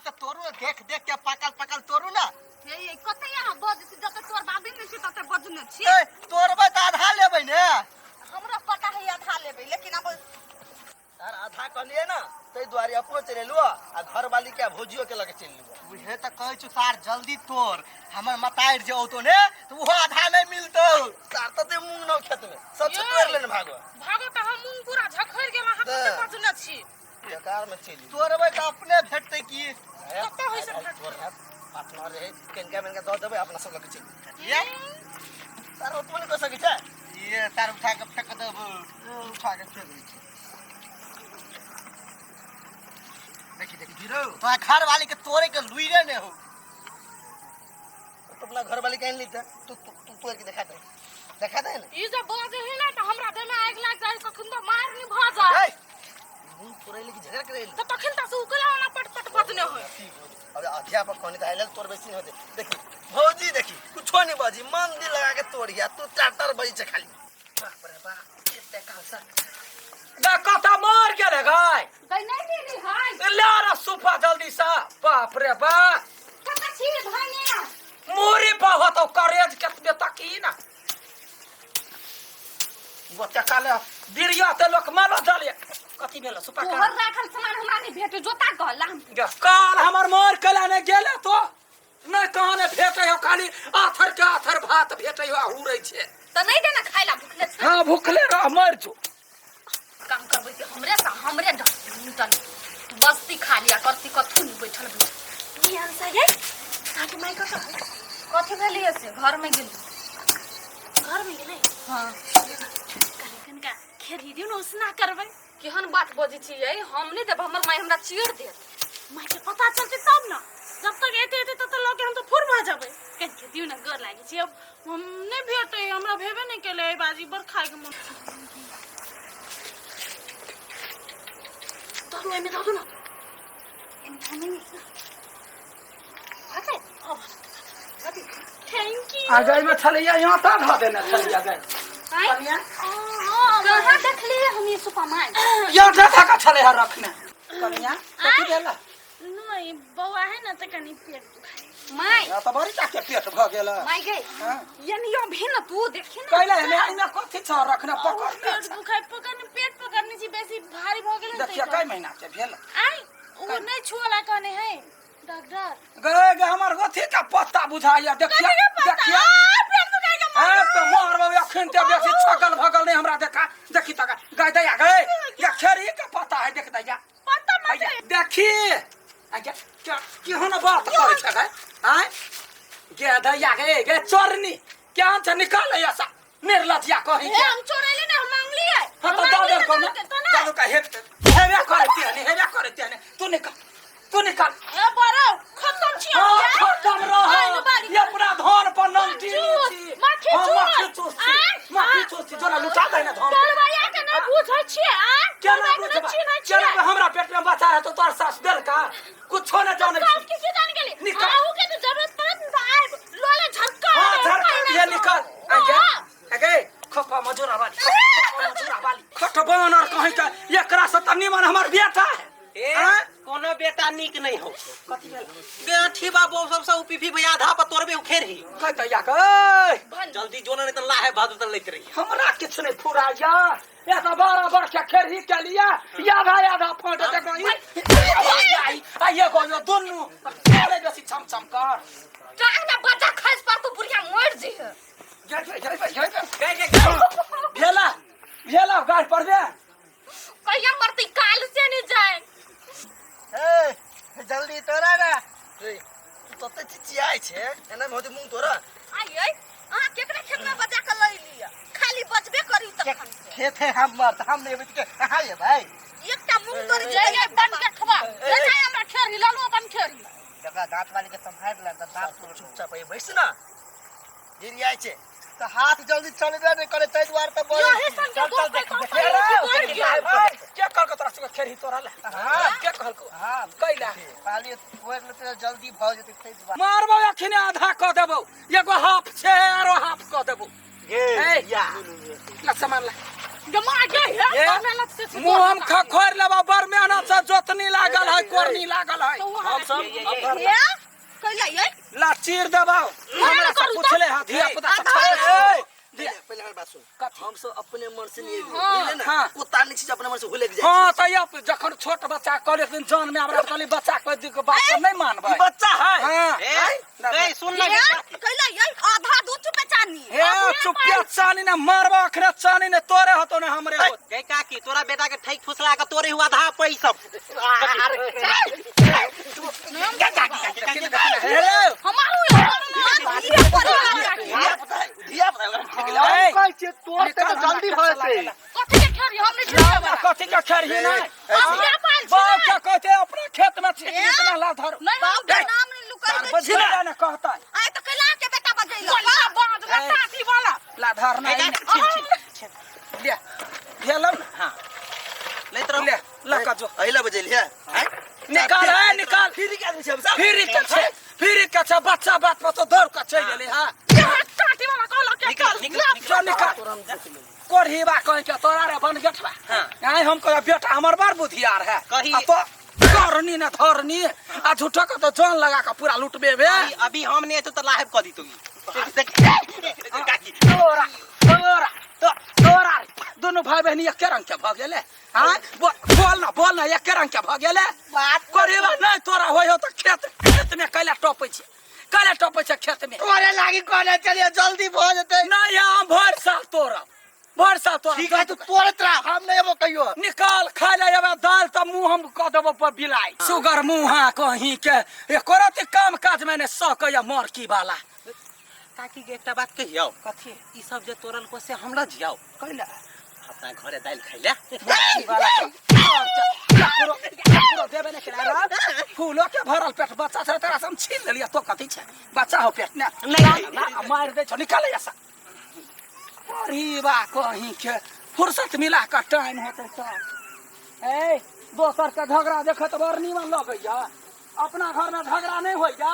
से तोड़ू ने, देख देख के पाकल पाकल तोड़ू ना। हे ये कते यहाँ बजै छी, जते तोर बाबी नहि छै तते बजने छी। ए, तोड़बै तऽ आधा लेबै ने। हमरा पता है आधा लेबै, लेकिन आब सर आधा कहलिए ना, ताहि दुआरे अपनो चलि एलहुँ आ घरवाली के आ भौजियो के लगे चलि एलहुँ। उहे तऽ कहै छु सार, जल्दी तोड़, हमर मतारि जे औतो ने तऽ ओहो आधा नहि मिलतौ। सार तते मूंग नौ खेत में सब से तोड़ लेने भागो। भागो तऽ हम मूंग पूरा झखरि गेल, अहाँ कते बजने छी। बेकार में चलि तोड़बै तऽ अपने भेटतै की। कतऽ होइ से भेटतै? पार्टनर रहै, कनिका मनिका दऽ देबै, अपना सब लग चलि। ये सार ओतबो नहि कऽ सकै छै। ये तार उठा के फेंक देबो, उठा के फेंक दै छै। देखी देखी गिरो, तोरा घर वाली के तोड़े के लुइरे ने हो। तो अपना घर वाली के आनि ली, तू तू तू तोड़ के देखा दे, देखा दे ने। ई जे बजै है ना तऽ हमरा देह में आगि लागि जाइ, कखन तऽ मार नहि भऽ जाय। ए, मुंह तोड़े ले कि झगड़ा करे ले? तऽ तखन तऽ से उकला ओना पट पट बजने होय। अबे अध्यापक कहने तऽ आइल तोड़ बेसी होते। देखी भौजी, देखी कुछो नहीं बाजी, मन दिल लगा के तोड़ गया, तू टाटर बजी छै खाली। बाप रे बाप, एते काल से गा कता मर गेले गाय। गई नहीं मिली है। ले रे सुफा जल्दी सा। बाप रे बाप, कत छी धनिया? मोरे बहुत करेज केतबे तकी ना गोटे काले बिरिया ते लोक मालो जले। कथी भेल सुपा? तोहर राखल सामान हमरा नहीं भेटे, जोता कहला। गे, काल हमर मर केला ने गेले तो नहीं कहाँ ने भेटे हो, खाली आथर के आथर भात भेटे हो आ हुरै छै। तऽ नहीं देना खाइला, भुखले छै। हाँ, भुखले रह, मर जो। काम करबै कि हमरे से हमरे डंटल बस्ती खा लिया करती, कथू नहीं बैठल बैठल बिहान से ये अहाँके माय कतऽ कथी भेलियै से घर में गेली? घर में गेलै? हाँ। कनि कनिका खेरी दियौ ने, उसना करबै। केहन बात बजै छियै? हम नहि देब, हमर माय हमरा चीर देत। माय के पता चलतै तब ने, जब तक एते एते तब तक लऽ के हम तऽ फुर भऽ जेबै। कनिके दियौ ने, गोर लागै छी। अब हम नहि भेटै, हमरा भेबे नहि केलै। एहि बाजी बड़ खायके मन। दरू एहिमे दऽ दू ने, एहिमे धऽ नहि ना। भऽ हँ, भऽ thank U. आ गाय में छलैया यहाँ ता धऽ देने छलैया गाय। कनिया। कहाँ देखलियै हम ये सुपा माय? यहाँ धऽ कऽ छलै हँ रखने। कनिया, कथी भेला? नहीं बौआ है ना, तऽ कनि पेट दुखाइ। माय। यहाँ तऽ बड़ी टाके पेट भऽ गेल। माय गई। हाँ? यानी अभी न तू देखी ना। कैला एमे एमे कथी छ रखने पकड़ने? पेट दुखाइ, पकड़ने पेट पकड़ने छी, बेसी भारी भऽ गेल। देखिए, कै महीना के भेल? आइ ओ नहि छुअला कहने है डॉक्टर। गए गे, हमर कथी के पत्ता बुझाइया? देखिए देखिए। पेट दुखाइ के। ए तो मारबो अखन ते बेसी छगल भगल नहीं हमरा देखा देखी तक। गाय दैया गए या खेरी के पत्ता है, देख दैया। पत्ता मत। आइया, देखी आइया, क्या केहन बात करै छै गए? आय गे दैया गे, गे चोरनी केहन छै, निकाल ऐसा निर्लज्जिया कही ए के। हम चोरेली ना, हम मांगलियै। हाँ तो दादर को ना दादर का हेट हेवे करते हैं, हेवे करते हैं। तू निकाल, तू निकाल। ए बड़ो खत्म छी हम। हाँ, ये। खत्म रह। आइ नु बारी। ये अपना धन पर नमटी चूस, छी। मक्खी हाँ, चूस। मक्खी चूस छी। आइ, मक्खी आइ। चूस छी, जोना लुटा दे ना धन। तोरबैया के नहि बुझै छियै, आइ? केना तोरबैया के बुझबा? नहि चिन्है केना छियै। हमरा पेट में बच्चा है तो तोर सास देलका कुछो न जाने। सास के की जान गेली? निकाल। अहू के तऽ जरूरत पड़त ने तऽ आबि लोले झटका हाँ, देब, झटका पहिने दिया, सँ। निकाल। आगे हाँ। आगे खोपा मजूरा वाली, खोपा मजूरा वाली, खट बानर कहीं का, एकरा से त निमन हमर बेटा है। ए आँय? कोनो बेटा नीक नहीं हो। कथी भेल? बेठी बाबू सबसे उपीफी भैया आधा पर तोड़बे उखेरही। कह दैया गई। जल्दी जो नहीं तो लाहे भादु त लैत रही। हमरा किछु नहीं फुराया। ये तो बारह वर्ष के खेरही के लिए आधा आधा फाट दे गई आई आई एगो यो दुनू तोरे बेसी छम छम कर। टांग में बच्चा खसि पड़तौ बुढ़िया, मरि जइहे। जय जय जय जय जय। गए गए गए। भेला भेला गाछ पर दे। कहिया मरतै काल से नहीं जाए। ए जल्दी तोरा ना। ए, तू तते चिचियाइ छै, एना में होते मुंह तोरा। आइ यै, अहाँ केकरा खेत में बजा के लऽ लिअ? खाली बजबे करी तखन से। खेत है हमर तऽ हम नहि एबै तऽ के अहाँ एबै? एकटा मूंग तोड़ि जइयै जइयै बन के खबा ले जाय, हमरा खेरी ललू अपन खेरी। जकरा दाँत वाली के सम्हारि ले तऽ दाँत तोड़। चुपचाप एहि बैस ना, गिरियाइ छै तऽ हाथ जल्दी चलबे नहि करे, ताहि दुआरे तऽ बजै यही छी। सन के चल चल दोस्त देख है, देख। कौन रे, सन के रे, के कहलको तोरा सबके खेरही तोरा ले? हाँ। के कहलको? हाँ। कैला? कहलियै तोड़ि लेतै तऽ जल्दी भऽ जेतै ताहि दुआरे। मारबो अखने, आधा कऽ देबो। एगो हाफ छै, आरो हाफ कऽ देबो। गे ए। या। ला सामान ला, जमा गे हे ए, बड़ मेहनत से छी मुंह हम खखोरि लेबा बड़ मेहनत से जोतनी लागल है कोरनी लागल है हम सब हे कैला ये ला चीर देबा हमरा से करू तो। पूछले हा धिया पुता सब ए, ए, पहिले पहिले हमर बात सुन कथी? हम सब अपने मन से नहीं एलियै हाँ, बुझले ना हाँ। कुत्ता नहीं छै जे अपने मन से हुलक जाइ हाँ छै तऽ अब जखन छोट बच्चा कहले दिन जान में हमरा कहली बच्चा के दी के बात सब नहीं मानबै ई बच्चा है हाँ ए ए सुन ना हे कैला ये आधा दूध चुपे चानी हे चुपिया चानी ने मारबा अखने चानी ने तोरे होतो ने हमरे होतो। गई काकी तोरा बेटा के ठैक फुसला के तोरे हुआ आधा पैसा हेलो हमारू धिया पुता है धिया पुता है, ओकरा ठेक ले। ए, कहै छियै तोर निकाल तऽ जल्दी हमरा भऽ जेतै कथी के खेरी हम नहीं खेरी ना, कथी के खेरही नहीं हम पायल छी बाप के कहते अपना खेत में छी इतना ला धर नहीं बाप के नाम नहीं लुकाई चार बजे ना कहता आय तो कैला के बेटा बजैलो गोला बाज लटाटी वाला ला धर ना ए, छिन छिन छिन। ले ले लो ना हाँ लेत रहो ले ला का जो अहिला बजेलियै हैं निकाल है निकाल फिर के आदमी छै हम सब फिर के छै फिर के छै बच्चा बात पर तो दौड़ के चलि गेलै हां टाटी वाला कहलक के निकाल निकाल जो निकाल कोढ़ीबा कह के तोरा रे बन गेठबा हाँ। आइ हम कह बेटा हमर बड़ बुधियार है कही- आ तो करनी न धरनी आ झूठो के तो जान लगा के पूरा लुटबे बे अभी अभी हम नहीं तो लाहब कर दी तुगी देख काकी तोरा तोरा तो तोरा दुनू भाई बहनी एके रंग के भऽ गेलै आँय बोल ना बोल ना एके रंग के भऽ गेलै बात कोढ़ीबा नहीं तोरा होइ हो तऽ खेत खेत में कैला टपै छै कैला टपै छै खेत में तोरे लागी कहने चलिए जल्दी भऽ जेतै नहीं हम भरि साल तोड़ब भरि साल तोड़ब ठीक है तू तोड़त रह हम नहीं एबो कहियो निकाल खाय ले एबे दाल तऽ मुंह हम कऽ देबो पर बिलाई सुगर मुँहा कहीं के एको रत्ती काम काज में ने सकैया मरकी वाला काकी के एकटा बात कहियौ कथी ई सब जे तोरल को से हम ल जियाओ कैला अपना घरे दाल खैला मरकी वाला ककरो ककरो देबे ने केला रे फूलो के भरल पेट बच्चा छै तोरा से हम छीन लेलियै तो कथी छै बच्चा हो पेट ने नहीं। ना मारि दै छौ निकाले ऐसा अरे बा कहीं के फुर्सत मिला के टाइम होतै तऽ ए दोसर के झगड़ा देखत बड़ नीमन लगैया अपना घर में झगड़ा नहीं होइया।